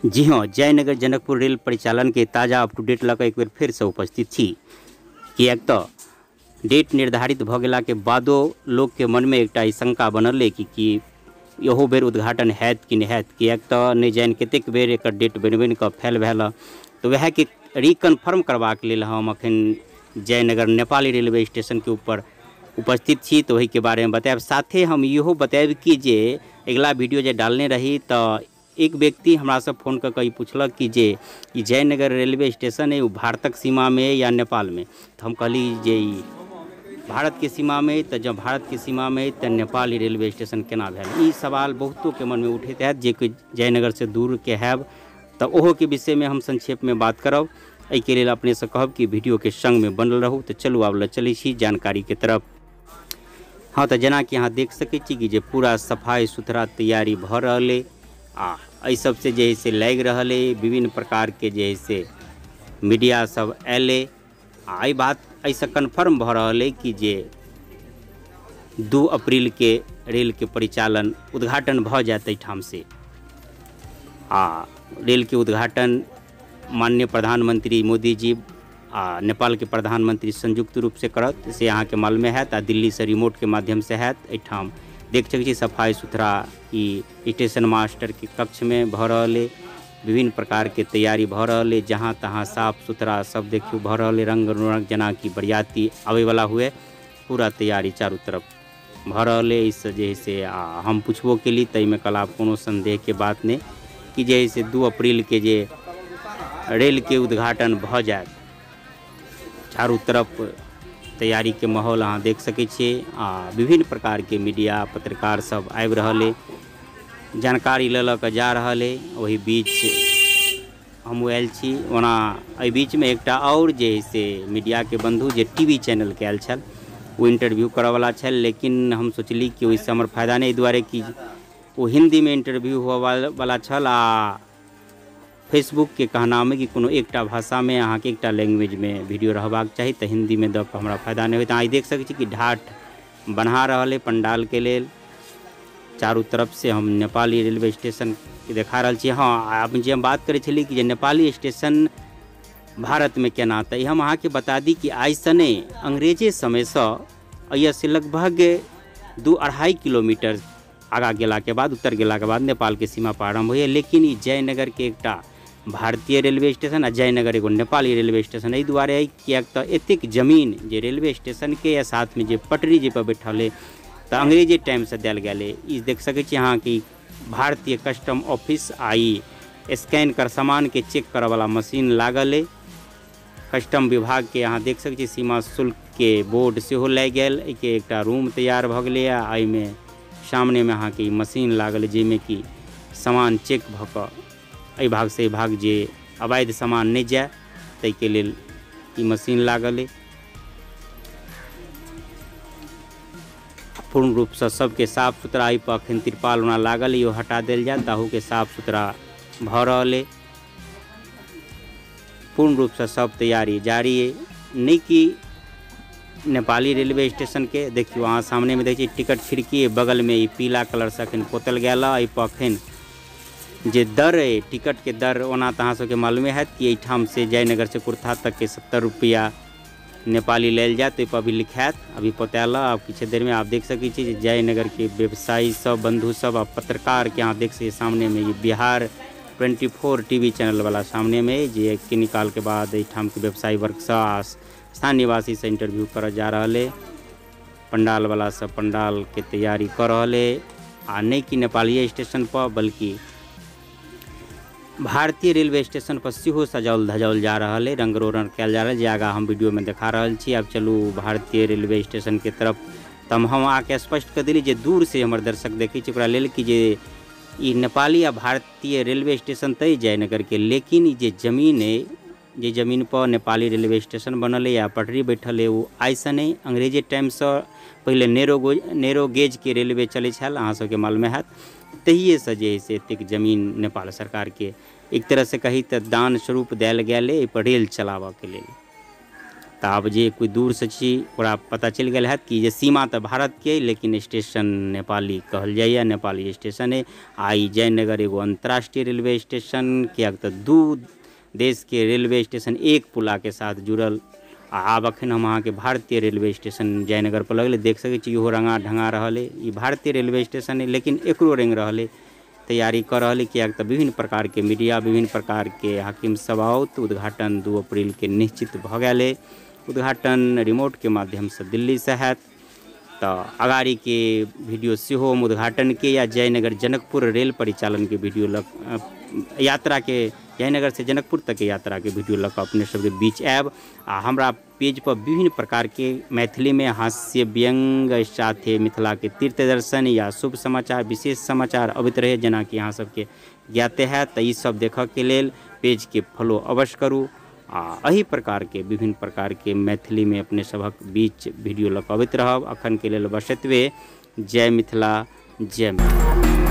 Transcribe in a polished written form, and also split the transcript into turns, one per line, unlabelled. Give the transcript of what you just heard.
जी हाँ, जयनगर जनकपुर रेल परिचालन के ताज़ा अप टू डेट लऽ कऽ एक बेर फेरसँ उपस्थित छी। किएक तऽ डेट निर्धारित भऽ गेलाके बादो लोकके मनमे एकटा ई शंका बनल अइ कि की इहो बेर उद्घाटन हैत कि नहि हैत, किएक तऽ नहि जानि कतेक बेर एकर डेट बनि बनि कऽ फेल भेल हँ। तऽ वएहके रिकन्फर्म करबाक लेल हम अखन जयनगर नेपाली रेलवे स्टेशनके ऊपर उपस्थित छी, तऽ ओहिके बारेमे बतायब। साथे हम इहो बतायब कि जे अगिला वीडियो जे डालने रही तऽ एक व्यक्ति हमरासँ फोन कऽ कऽ ई पुछलक कि जे ई जयनगर रेलवे स्टेशन अइ ओ भारतक सीमामे अइ या नेपालमे। तऽ हम कहली जे ई भारतके सीमामे अइ, तऽ जँ भारतके सीमामे अइ तऽ नेपाली रेलवे स्टेशन केना भेल? ई सवाल बहुतोके मनमे उठैत हैत जे कि जयनगरसँ दूरके हैब, तऽ ओहोके विषयमे हम संक्षेपमे बात करब। एहिके लेल अपनेसँ कहब कि वीडियोके सङ्गमे बनल रहू। तऽ चलू आब लऽ चलै छी जानकारीके तरफ। हाँ, तऽ जेनाकि अहाँ देख सकै छी कि जे पूरा सफाइ सुथरा तैयारी भऽ रहल अइ आ एहि सबसँ जे है से लागि रहल अइ विभिन्न प्रकारके जे है से मीडिया सब आयल अइ आ एहि बात एहिसँ कन्फर्म भऽ रहल अइ कि जे 2 अप्रैलके रेलके परिचालन उद्घाटन भऽ जायत एहिठामसँ। आ रेलके उद्घाटन माननीय प्रधानमंत्री मोदी जी आ नेपालके प्रधानमंत्री संयुक्त रूपसँ करत, से अहाँके मालूमे हैत। आ दिल्लीसँ रिमोटके माध्यमसँ हैत। एहिठाम देख सकै छी सफाइ सुथरा ई स्टेशन मास्टरके कक्षमे भऽ रहल अइ, विभिन्न प्रकारके तैयारी भऽ रहल अइ। जहाँ तहाँ साफ सुथरा सब देखियौ भऽ रहल अइ, रंग रंग जेनाकि बरियाती आबैवला हुए, पूरा तैयारी चारू तरफ भऽ रहल अइ। एहिसँ जे है से आ हम पुछबो केली ताहिमे कहला कोनो सन्देहके बात नहि कि जे है से 2 अप्रैलके जे रेलके उद्घाटन भऽ जायत। चारू तरफ तैयारीके माहौल अहाँ देख सकै छियै आ विभिन्न प्रकारके मीडिया पत्रकार सब आबि रहल अइ, जानकारी लऽ लऽ कऽ जा रहल अइ। ओहि बीच हमहूँ आयल छी। ओना एहि बीचमे एकटा आओर जे है से मीडियाके बन्धु जे टी वी चैनलके आयल छल ओ इंटरव्यू करऽवला छल, लेकिन हम सोचली कि ओहिसँ हमर फायदा नहि, एहि दुआरे कि ओ हिन्दीमे इंटरव्यू होबऽवला छल आ फेसबुकके कहनामे कि कोनो एकटा भाषामे अहाँके एकटा लैंग्वेजमे वीडियो रहबाक चाही, तऽ हिन्दीमे दऽ कऽ हमरा फायदा नहि होइत। अहाँ देख सकै छी कि ढाठ बन्हा रहल अइ पंडालके लेल। चारू तरफसँ हम नेपाली रेलवे स्टेशन देखा रहल छी। हाँ, आब जे हम बात करै छली कि जे नेपाली स्टेशन भारतमे केना, तऽ ई हम अहाँके बता दी कि आइसँ नहि, अंग्रेजे समयसँ एहिसँ लगभग 2-2.5 किलोमीटर आगाँ गेलाके बाद, उत्तर गेलाके बाद नेपालके सीमा प्रारम्भ होइए। लेकिन ई जयनगरके एकटा भारतीय रेलवे स्टेशन आ जयनगर एगो नेपाली रेलवे स्टेशन एहि दुआरे अइ किएक तऽ एतेक जमीन जे रेलवे स्टेशनके या साथमे जे पटरी जाहिपर बैठल अइ तऽ अंग्रेजे टाइमसँ देल गेल अइ। ई देख सकै छी अहाँ कि भारतीय कस्टम ऑफिस आ ई स्कैन कर सामानके चेक करऽवला मशीन लागल अइ। कस्टम विभागके अहाँ देख सकै छी सीमा शुल्कके बोर्ड सेहो लागि गेल। एहिके एकटा रूम तैयार भऽ गेलैए आ एहिमे सामनेमे अहाँके ई मशीन लागल अइ जाहिमे कि सामान चेक भऽ कऽ एहि भागसँ एहि भाग जे अवैध सामान नहि जाय ताहिके लेल ई मशीन लागल अइ। पूर्ण रूपसँ सबके साफ सुथरा एहिपर अखन तिरपाल ओना लागल अइ, इहो हटा देल जायत, ताहूके साफ सुथरा भऽ रहल अइ। पूर्ण रूपसँ सब तैयारी जारी अइ। नहि कि नेपाली रेलवे स्टेशनके देखियौ अहाँ सामनेमे देखै छी टिकट खिड़की, बगलमे ई पीला कलरसँ अखन पोतल गेल हँ। एहिपर अखन जे दर अइ टिकटके दर ओना तऽ अहाँ सबके मालूमे हैत कि एहिठामसँ जयनगरसँ कुर्था तकके 70 रुपैआ नेपाली लेल जायत, ओहिपर अभी लिखायत, अभी पोतायल। आब किछु देरमे आप देख सकै छी जे जयनगरके व्यवसायी सब, बन्धु सब आ पत्रकारके अहाँ देख सकै छी सामनेमे ई बिहार 24 टी वी चैनलवला सामनेमे जे कि निकालके बाद एहिठामके व्यवसायी वर्गसँ आ स्थानीय निवासीसँ इंटरव्यू करऽ जा रहल अइ। पंडालवला सब पंडालके तैयारी कऽ रहल अइ आ नहि कि नेपालीय स्टेशनपर बल्कि भारतीय रेलवे स्टेशन पर सेहो सजाओल धजाओल जा रहल अइ, रंग रोगन कयल जा रहल जे आगाँ हम वीडियोमे देखा रहल छी। आब चलू भारतीय रेलवे स्टेशनके तरफ। तऽ हम अहाँके स्पष्ट कऽ देली जे दूरसँ हमर दर्शक देखै छी ओकरा लेल कि जे ई नेपाली आ भारतीय रेलवे स्टेशन तऽ जयनगरके, लेकिन ई जे जमीन अइ, जे जमीनपर नेपाली रेलवे स्टेशन बनल अइ आ पटरी बैठल अइ ओ आइसँ नहि, अंग्रेजे टाइमसँ पहिले नेरो गेजके रेलवे चलै छल, अहाँ सबके मालूमे हैत। तहिएसँ जे है से एतेक जमीन नेपाल सरकारके एक तरहसँ कही तऽ दान स्वरूप देल गेल अइ एहिपर रेल चलाबऽके लेल। तऽ आब जे कोइ दूरसँ छी ओकरा पता चलि गेल हैत कि जे सीमा तऽ भारतके अइ, लेकिन स्टेशन नेपाली कहल जाइए, नेपाली स्टेशन अइ। आ ई जयनगर एगो अन्तर्राष्ट्रीय रेलवे स्टेशन, किएक तऽ दू देशके रेलवे स्टेशन एक पुलाके साथ जुड़ल। आ आब अखन हम अहाँके भारतीय रेलवे स्टेशन जयनगर पर लगलै, देख सकै छी इहो रंगा ढंगा रहल अइ। ई भारतीय रेलवे स्टेशन अइ, लेकिन एकरो रंगि रहल अइ, तैयारी कऽ रहल अइ, किएक तऽ विभिन्न प्रकारके मीडिया, विभिन्न प्रकारके हाकिम सब आओत। उद्घाटन 2 अप्रैलके निश्चित भऽ गेल अइ। उद्घाटन रिमोटके माध्यमसँ दिल्लीसँ हैत। तऽ अगाड़ीके वीडियो सेहो हम उद्घाटनके या जयनगर जनकपुर रेल परिचालनके वीडियो लऽ यात्राके, जयनगरसँ जनकपुर तकके यात्राके वीडियो लऽ कऽ अपने सबके बीच आयब। आ हमरा पेज पर विभिन्न प्रकारके मैथिलीमे हास्य व्यंग साथे मिथिलाके तीर्थ दर्शन या शुभ समाचार, विशेष समाचार अबैत रहै, जेनाकि अहाँ सबके ज्ञाते हैत। तऽ ई सब देखऽके लेल पेजके फॉलो अवश्य करू। आ एहि प्रकारके विभिन्न प्रकारके मैथिलीमे अपने सभक बीच वीडियो लऽ कऽ अबैत रहब। अखनके लेल बस एतबे। जय मिथिला, जय मैथिली।